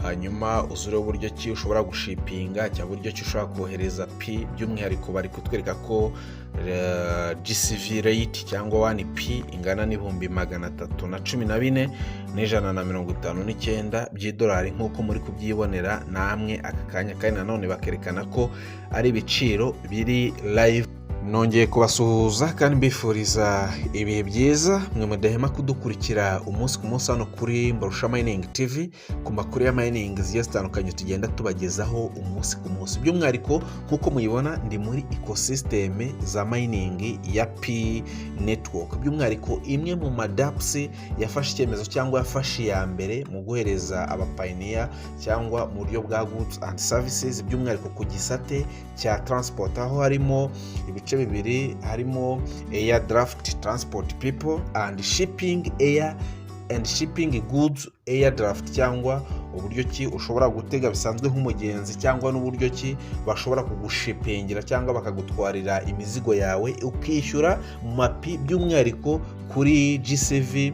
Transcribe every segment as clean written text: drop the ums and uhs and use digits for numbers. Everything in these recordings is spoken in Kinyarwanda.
Hanyuma uzure uburyo ki ushobora gushipinga cyangwa uburyo ki ushobora kohereza Pi. By'umwihariko bari kutwereka ko GCV rate cyangwa 1P ingana n'314,159 by'idolari, nk'uko muri kubyibonera namwe aka kanya. Kandi nanone bakerekana ko ari ibiciro biri live. Nongeye kubasuhuza kandi mbifuriza ibihe byiza, mwe mudahema kudukurikira umunsi ku munsi hano kuri Mbarusha Mining TV, ku makuru ya mining zigiye zitandukanye tugenda tubagezaho umunsi ku munsi. By'umwihariko, nk'uko muyibona, ndi muri ecosystem za mining ya Pi Network, by'umwihariko imwe mu ma dApps yafashe icyemezo cyangwa yafashe iya mbere mu guhereza aba pioneer cyangwa mu buryo bwa goods and services, by'umwihariko ku gisate cya transport, aho harimo ibice bibiri: harimo air draft transport people and shipping air and shipping goods air draft, cyangwa uburyo ki ushobora gutega bisanzwe nk'umugenzi, cyangwa n'uburyo ki bashobora kugushipingira cyangwa bakagutwarira imizigo yawe, ukishyura mu ma Pi, by'umwihariko kuri GCV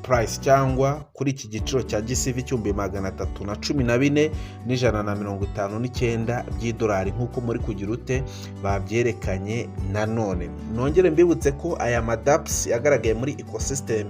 price cyangwa kuri iki giciro cya GCV 314,159 by'idolari, nk'uko muri kugira ute babyerekanye. Nanone nongere mbibutse ko aya ma dApps yagaragaye muri ecosystem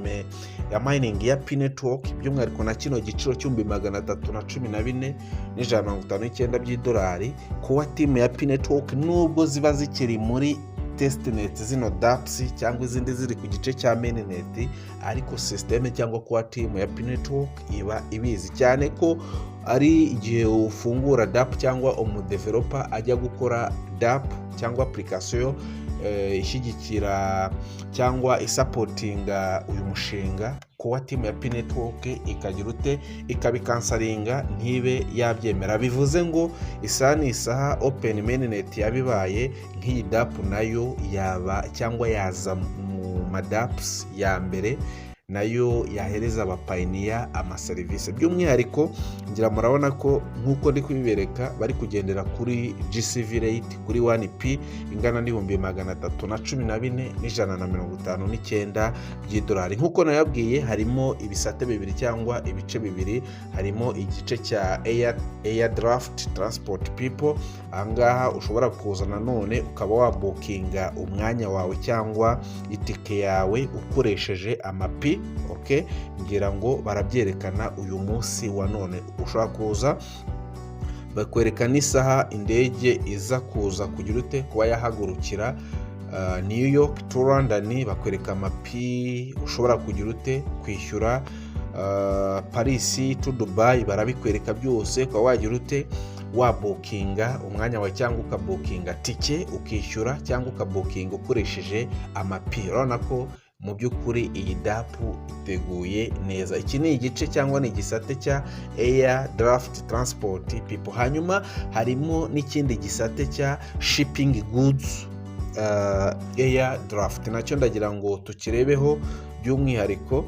ya mining ya Pi Network, by'umwihariko na kino giciro 314,159 by'idolari, kuba team ya Pi Network, nubwo ziba zikiri muri testnet zino dApps cyangwa izindi ziri ku gice cya mainnet, ariko system cyangwa kuba team ya Pi Network iba ibizi cyane ko ari igihe ufungura dApp cyangwa umu developer ajya gukora dApp cyangwa application ishyigikira cyangwa isapotinga uyu mushinga, kuba team ya Pi Network ikagira ute, ikabikansaringa, ntibe yabyemera. Bivuze ngo isaha ni isaha open mainnet yabibaye nk'iyi dApp nayo yaba cyangwa yaza mu ma dApps ya mbere nayo yahereza aba pioneer amaserivisi. By'umwihariko ngira murabona ko nk'uko ndi kubibereka, bari kugendera kuri GCV rate kuri 1P ingana n'314,159 by'idolari. Nk'uko nayabwiye, harimo ibisate bibiri cyangwa ibice bibiri. Harimo igice cya air draft transport people, ahangaha ushobora kuza nanone ukaba wabukinga umwanya wawe cyangwa itike yawe ukoresheje ama Pi. Ok, ngira ngo barabyerekana uyu munsi wa none. Ushobora kuza bakwereka n'isaha indege iza kuza kugira ute, kuba yahagurukira New York to London, bakwereka ama Pi ushobora kugira ute, kwishyura, Paris to Dubai, barabikwereka byose, ukaba wagira ute, wabukinga umwanya wawe cyangwa ukabukinga tike ukishyura cyangwa ukabukinga ukoresheje ama Pi. Urabona ko mu by'ukuri iyi dApp iteguye neza. Iki ni igice cyangwa ni igisate cya air draft transport people. Hanyuma harimo n'ikindi gisate cya shipping goods air draft, nacyo ndagira ngo tukirebeho by'umwihariko.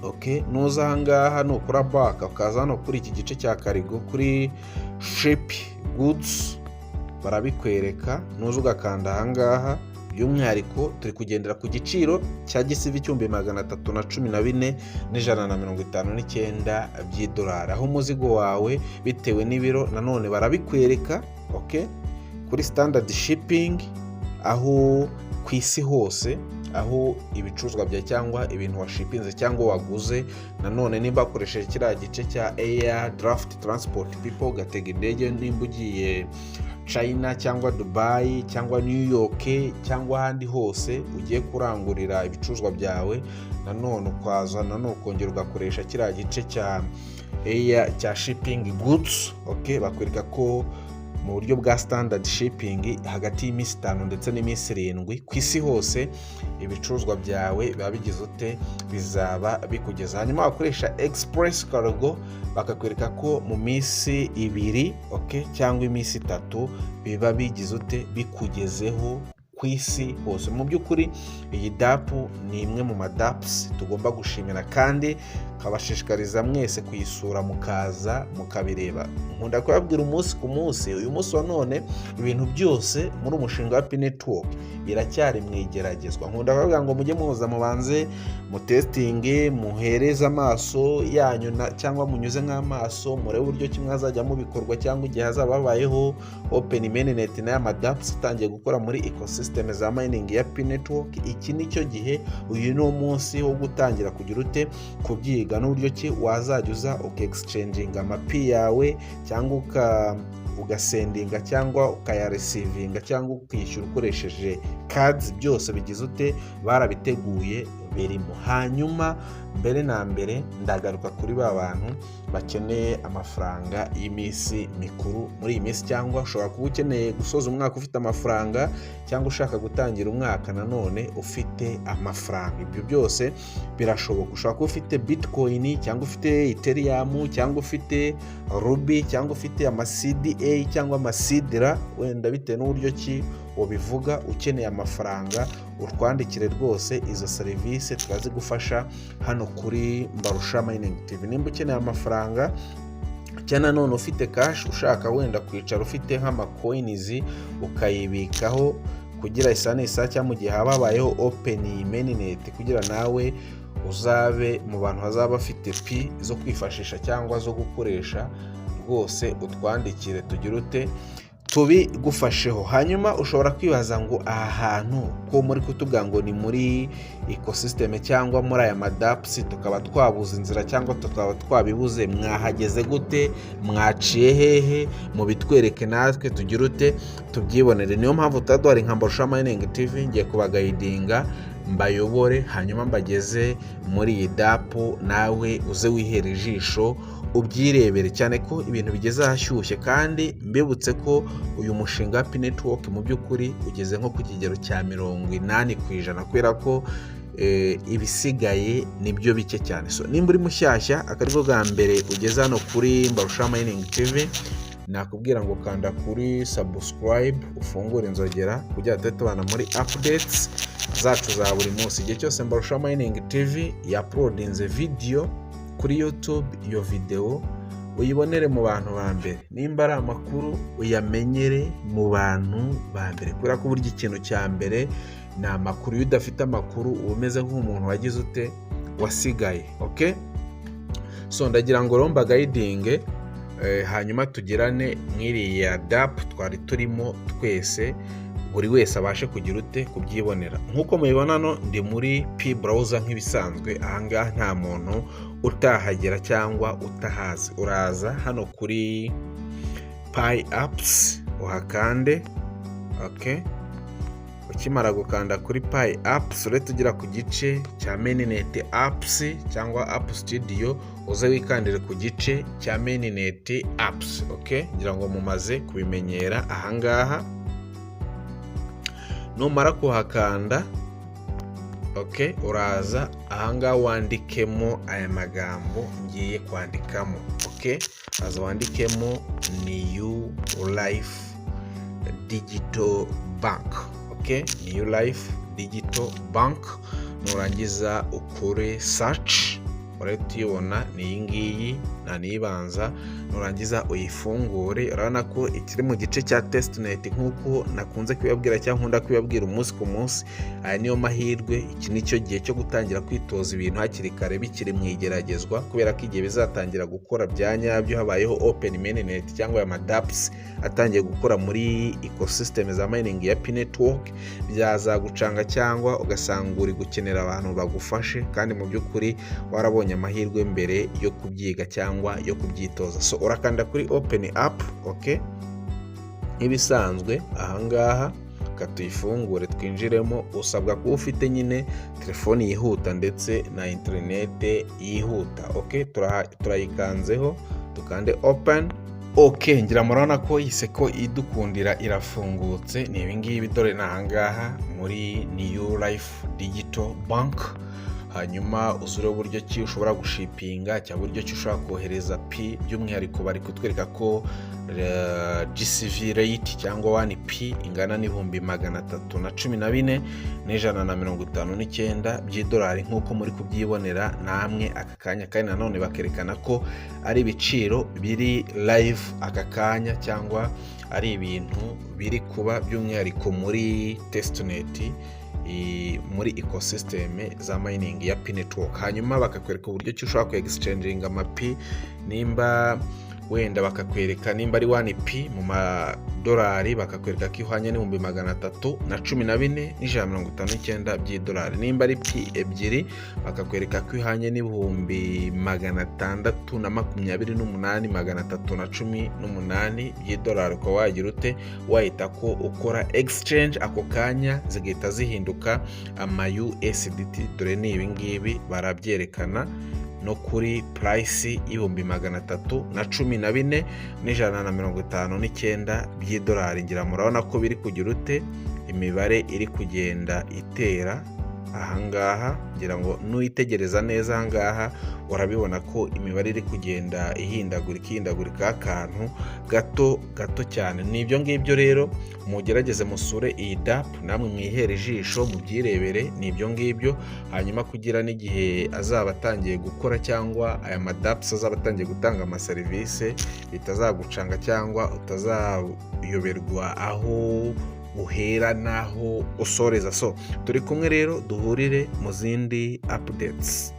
Ok, nuza ahangaha nukora back, ukaza hano kuri iki gice cya cargo, kuri ship goods barabikwereka. Nuza ugakanda ahangaha, by'umwihariko turi kugendera ku giciro cya GCV 314,159 by'idolari, aho umuzigo wawe bitewe n'ibiro nanone barabikwereka. Ok, kuri standard shipping, aho ku isi hose, aho ibicuruzwa byawe cyangwa ibintu washipinze cyangwa waguze, nanone nimba wakoresheje kiriya gice cya air draft transport people, ugatega indege, nimba ugiye China cyangwa Dubai cyangwa New York cyangwa ahandi hose ugiye kurangurira ibicuruzwa byawe, nanone ukaza nanone ukongera ugakoresha kiriya gice cya air cya shipping goods, ok, bakwereka ko mu buryo bwa standard shipping hagati y'iminsi 5 ndetse n'iminsi 7 ku isi hose ibicuruzwa byawe biba bigize ute, bizaba bikugeza. Hanyuma wakoresha express cargo, bakakwereka ko mu minsi 2, ok, cyangwa iminsi 3 biba bigize ute, bikugezeho ku isi hose. Mu by'ukuri iyi dApp ni imwe mu ma dApps tugomba gushimira kandi Nkabashishikariza mwese kuyisura, mukaza mukabireba. Nkunda kubabwira umunsi ku munsi. Uyu munsi wa none ibintu byose muri umushinga wa Pi Network biracyari mu igeragezwa. Nkunda kubabwira ngo mujye muza mubanze mutestinge, muhereze amaso yanyu cyangwa munyuze nk'amaso, murebe uburyo kimwe azajya mubikorwa, cyangwa igihe hazaba habayeho open mainnet n'aya ma dApps atangiye gukora muri ecosystem za mining ya Pi Network. Iki ni cyo gihe, uyu ni umunsi wo gutangira kugira ute? Kubyiga, n'uburyo ki wazajya uza ukexchanginga amapi yawe, cyangwa ugasendinga, cyangwa ukayareceivinga, cyangwa ukishyura ukoresheje cards. Byose bigize ute? Barabiteguye, birimo. Hanyuma mbere na mbere ndagaruka kuri ba bantu bakeneye amafaranga y'iminsi mikuru muri iyi minsi, cyangwa ushobora kuba ukeneye gusoza umwaka ufite amafaranga, cyangwa ushaka gutangira umwaka nanone ufite amafaranga. Ibyo byose birashoboka. Ushobora kuba ufite Bitcoin, cyangwa ufite Ethereum, cyangwa ufite Ruby, cyangwa ufite ama CDA cyangwa amasidira, wenda bitewe n'uburyo ki ubivuga. Ukeneye amafaranga, utwandikire rwose, izo serivisi turazigufasha hano kuri Mbarusha Mining TV. Nimba ukeneye amafaranga, cyangwa nanone ufite cash, ushaka wenda kwicara ufite nk'amacoins ukayibikaho kugira isa n'isa, cyangwa mu gihe haba habayeho open mainnet, kugira nawe uzabe mu bantu bazaba bafite Pi zo kwifashisha cyangwa zo gukoresha, rwose utwandikire, tugire ute? Tubigufasheho. Hanyuma ushobora kwibaza ngo aha hantu ko muri kutubwira ngo ni muri ecosystem cyangwa muri aya ma dApps, tukaba twabuze inzira cyangwa tukaba twabibuze, mwahageze gute? Mwaciye hehe? Mubitwereke natwe tugire ute? Tubyibonere. Niyo mpamvu tuba duhari nka Mbarusha Mining TV. Ngiye kubaguidinga, mbayobore, hanyuma mbageze muri iyi dApp, nawe uze wihere ijisho ubyirebere, cyane ko ibintu bigeze ahashyushye. Kandi mbibutse ko uyu mushinga wa Pi Network mu by'ukuri ugeze nko ku kigero cya 80%, kubera ko ibisigaye nibyo bike cyane. So nimba uri mushyashya, akaribwo bwa mbere ugeze hano kuri Mbarusha Mining TV, nakubwira ngo kanda kuri subscribe, ufungure inzogera kugira ngo tujye tubana muri updates zacu za buri munsi. Igihe cyose Mbarusha Mining TV yauploadinze video kuri YouTube, iyo video uyibonere mu bantu ba mbere. Nimba ari amakuru, uyamenyere mu bantu ba mbere, kubera ko burya ikintu cya mbere ni amakuru. Iyo udafite amakuru, uba umeze nk'umuntu wagize ute? Wasigaye. Okay, so ndagira ngo rero mbaguidinge, hanyuma tugirane mw'iriya dApp twari turimo twese, buri wese abashe kugira ute? Kubyibonera. Nk'uko mubibona hano ndi muri Pi Browser nk'ibisanzwe. Ahangaha nta muntu utahagera cyangwa utahazi. Uraza hano kuri Pi Apps uhakande. Okay, ukimara gukanda kuri Pi Apps, urahita ugera ku gice cya mainnet apps cyangwa App Studio, uze wikandire ku gice cya mainnet apps. Okay, ngira ngo mumaze kubimenyera. Ahangaha numara kuhakanda, okay, uraza ahangaha wandikemo aya magambo ngiye kwandikamo. Okay, uraza wandikemo New Life Digital Bank. Okay, New Life Digital Bank. Nurangiza ukore search, urahita uyibona, ni iyi ngiyi, nta niyibanza. Nurangiza uyifungure. Urabona ko ikiri mu gice cya testnet, nk'uko nakunze kubibabwira cyangwa nkunda kubibabwira umunsi ku munsi. Aya niyo mahirwe, iki ni cyo gihe cyo gutangira kwitoza ibintu hakiri kare, bikiri mu igeragezwa, kubera ko igihe bizatangira gukora bya nyabyo, habayeho open mainnet cyangwa aya ma dApps atangiye gukora muri ecosystem za mining ya Pi Network, byazagucanga cyangwa ugasanga uri gukenera abantu bagufashe, kandi mu by'ukuri warabonye amahirwe mbere yo kubyiga cyangwa yo kubyitoza. So urakanda kuri open app. Okay, nk'ibisanzwe ahangaha reka tuyifungure twinjiremo. Usabwa kuba ufite nyine telefoni yihuta ndetse na interinete yihuta. Okay, turayikanzeho, dukande open. Okay, ngira murabona ko yise ko idukundira, irafungutse. Ni ibingibi, dore ni ahangaha muri New Life Digital Bank. Hanyuma uzure uburyo ki ushobora gushipinga cyangwa uburyo ki ushobora kohereza Pi. By'umwihariko bari kutwereka ko GCV rate cyangwa 1P ingana n'314,159 by'idolari, nk'uko muri kubyibonera namwe aka kanya. Kandi nanone bakerekana ko ari ibiciro biri live aka kanya, cyangwa ari ibintu biri kuba by'umwihariko muri testnet, muri ecosystem za mining ya Pi Network. Hanyuma bakakwereka uburyo ki ushobora ku exchanginga amapi, nimba wenda bakakwereka nimba ari 1P mu madolari, bakakwereka ko ihwanye n'314,159 by'idolari. Nimba ari Pi ebyiri, bakakwereka ko ihwanye n'628,318 by'idolari. Ukaba wagira ute? Wahita ko ukora exchange ako kanya, zigahita zihinduka ama USDT. Dore ni ibi ngibi barabyerekana no kuri price y'314,159 by'idolari. Ngira murabona ko biri kugira ute? Imibare iri kugenda itera ahangaha. Ngira ngo nuyitegereza neza ahangaha, urabibona ko imibare iri kugenda ihindagurika, ihindagurika akantu gato gato cyane. Ni ibyo ngibyo rero, mugerageze musure iyi dApp namwe mwihere ijisho, mubyirebere. Ni ibyo ngibyo. Hanyuma kugira n'igihe azaba atangiye gukora, cyangwa aya madApps azaba atangiye gutanga amaserivisi, bitazagucanga cyangwa utazayoberwa aho uhera n'aho usoreza. So turi kumwe rero, duhurire mu zindi updates.